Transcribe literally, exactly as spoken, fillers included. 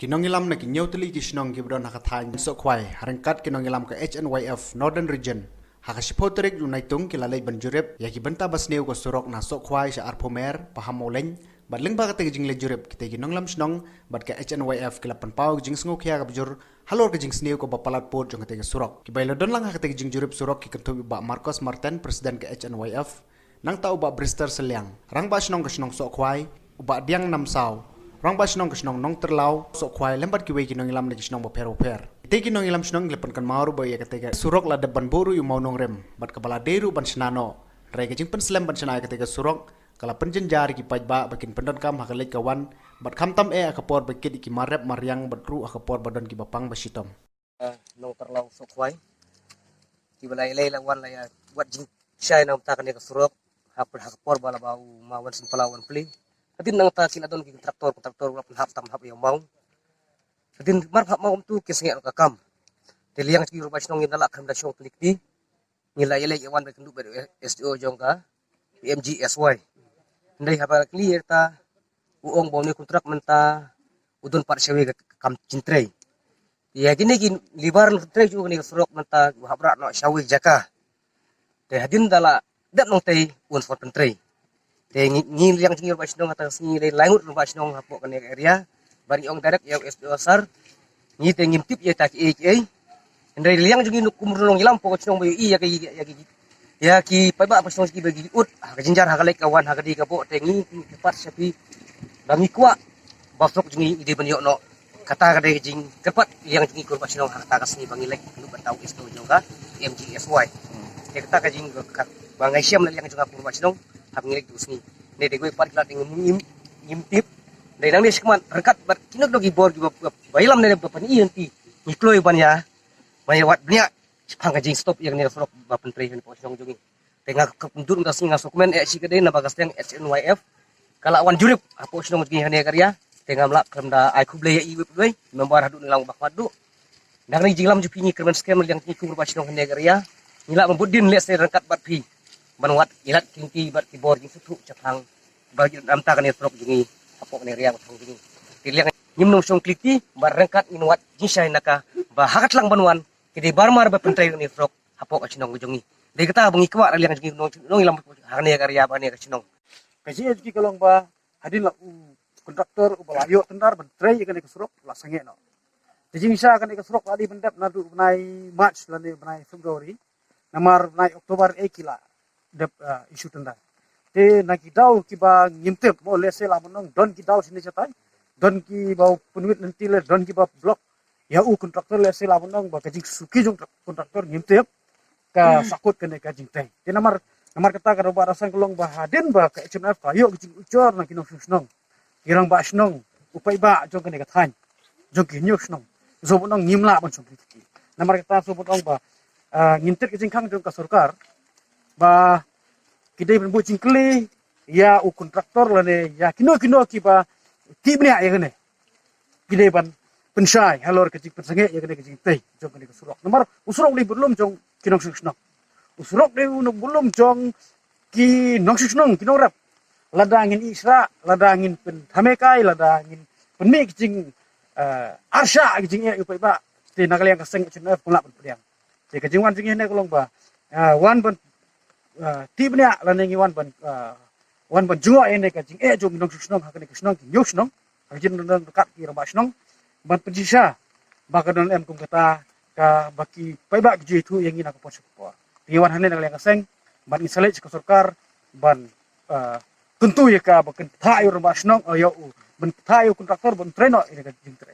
Ki nongïalam na ki hynñiew tylli ki shnong kiba don ha ka thaiñ Sohkhwai, ha ryngkat ki nongïalam ka H N Y F Northern Region, ha ka shiphew tarik u Naitung ki la leit ban jurip ïa ki bynta ba sniew ka surok na Sohkhwai sha Arphew Mer, Pahammawlein, bad lyngba katei ka jingleit jurip, kitei ki nongïalam shnong bad ka H N Y F ki la pynpaw ka jingsngewkhia kaba jur halor ka jingsniew kaba palat pud jong katei ka surok. Kiba ïa la don lang ha katei ka jingjurip surok ki kynthup ïa u Bah Marcos Martin, President ka H N Y F, nangta u Bah Brister Sylliang, Rangbah Shnong ka shnong Sohkhwai, u Bah Diang Namsaw, Rangbah Shnong ka shnong Nongtyrlaw Sohkhwai, lem bad kiwei ki nongïalam na ki shnong bapher bapher. Kitei ki nongïalam shnong ki la pynkynmaw ruh ba ïa katei ka surok la dep ban buh ruh ïa u mawnongrim bad kaba la dei ruh ban shna noh. Hynrei ka jingpynslem ban shna ïa katei ka surok ka la pynjynjar ïa ki paidbah ba kin pyndonkam ha ka leit ka wan, bad khamtam eh ha ka por ba kit ïa ki mar rep mar riang bad ruh ha ka por ba don kiba pang ba shitom. Nongtyrlaw Sohkhwai, kiba la ïaleh la wan la ïa wad jingshai na bynta kane ka surok ha ka por ba la ba u maw Wensynpalau wan plie. Hadien nangta ki la don ki kontraktor, kontraktor la pynhap tam hap ïa u maw. Hadien mar hap maw kumtu ki sngewthuh ka kam. Te liang ki rangbah shnong ngim da lah khlem da shong klik ti. Ngi la ïaleh ïa wan bad kynduh bad S D O jong ka P M G S Y. Hynrei haba kylli ïa kata, u ong ba une u kontrak mynta u don pat shawei ka kam jingtrei. Ïa kine ki labour trei jong kane ka surok mynta u hap rah noh shawei jaka. Te hadien da la dep nongtei un sot pyntrei. Te ngi, ngi liang jong ngi rangbah shnong, ha kata ka sngi lei lai ngut rangbah shnong hapoh kane ka area. Ba ngi ong direct ïa u S D O sir. Ngi te ngim tip ïa ta kiei kiei. Hynrei liang jong ngi kum u nongïalam hapoh ka shnong ba ïohi ïa ki, ïa ki, ïa ki paidbah hapoh shnong kiba ki ud ha ka jynjar ha ka leit ka wan ha ka die ka boh, te ngi, ngi kyrpad sha phi ba ngi kwah ba surok jong ngi i dei ban ïoh noh. Kata ka dei ka jingkyrpad liang jong ngi kum rangbah shnong ha kata ka sngi ba ngi leit kynduh bad u S D O jong ka P M G S Y. Te kata ka jing ka, ba ngi shem liang jong nga kum rangbah shnong haba ngi leit tu sngi. Ne dei kawei pat ki lad ngim, ngim, ngim tip. Dei nangne shakhmat ryngkat bad kino kino ki bor kiba, ba, ba ïalam ne ba pyni ïa ngi, ngi kloi ban ïa, ban ïa wad bniah shaphang ka jingstop ïa kane ka surok ba pyntrei hapoh shnong jong ngi. Te nga ka pyndur mynta sngi nga sngewkmen eh shi ka dei naba ka seng H N Y F ka la wan jurip hapoh shnong jong ngi hane ka ria. Te ngam lah khlem da ai khublei ïa i wei pa wei, member haduh nongïalam ba khadduh. Dang ngi jingïalam jong phi ngi kyrmen skhem liang ngi kum rangbah shnong hane ka ria. Ngi lah ban bud dien lehse ryngkat bad phi ban wad ïalad ki lynti bad ki bor jingsngewthuh shaphang ba ki dam ta kane surok jong ngi hapoh kane ria ba thang jong ngi. Te liang ngim nongshong klik ti bad ryngkat ngin wad jingshai na ka ba ha ka tlang ban wan ki dei bar mar ba pyntrei kane surok hapoh ka shnong ka jong ngi. Dei kata ba ngi kwah liang jong ngi nong, nongïalam ha kane ka ria bad kane ka shnong. Ka jingeh jong ngi ka long ba hadien la u kontraktor uba la ïoh tender ban trei ïa kane ka surok la sangeh noh. Te jingshisha kane ka surok la dei ban dep naduh bnai March lane bnai February. Namar bnai October eh ki la dep, ah, issue tender. Te na ki daw kiba ngim tip, mo lehse lah ban ong don ki daw shane shatai, don kiba pynwit lynti leh don kiba block ïa u kontraktor, lehse lah ban ong ba ka jingsuki jong kontraktor ngim tip ka sahkut kane ka jingtei. Te namar, namar kata ka Rangbah Rasong ka long ba hadien ba ka H N Y F ka ïoh ka jingujor na ki nongshong shnong, ki rangbah shnong, u paidbah jong kane ka thaiñ, jong ki hynñiew shnong, sngewbha ban ong ngim lah ban shong klik ti. Namar kata sngewbha ban ong ba, ah, ngim tip ka jingkhang jong ka sorkar ba ki dei ban buh jingkylli ïa u kontraktor lane ïa kino kino kiba tih bniah ïa kane. Ki dei ban pynshai halor ka jingpynsangeh ïa kane ka jingtei jong kane ka surok. Namar u surok u dei u bun lum jong ki nongshong shnong. U surok u dei u bun lum jong ki nongshong shnong, ki nongrep. Lada ngin ïehnoh, lada ngin pynthame kai, lada ngin pynmih ka jing, eh, arshah ka jingeh ïa u paidbah, te na ka liang ka seng H N Y F kam lah ban pdiang. Te ka jingwan jong ngi hangne ka long ba, ah, wan ban, ah, tih bniah lane ngi wan ban, ah, wan ban jngoh ïa kane ka jingeh jong ki nongshong shnong ha kane ka shnong, ki hynñiew shnong ha ka jingdon ryngkat ki rangbah shnong, ban pynshisha ba ka don em kum kata kaba ki paidbah ki ju ïathuh ïa ngi na ka por sha ka por. Te ngi wan hangne na ka liang ka seng ban ngin sa leit sha ka sorkar ban, ah, kyntu ïa ka ba kin pynthah ïa u rangbah shnong, ïa u, ban pynthah ïa u kontraktor ban trei noh ïa ka jingtrei.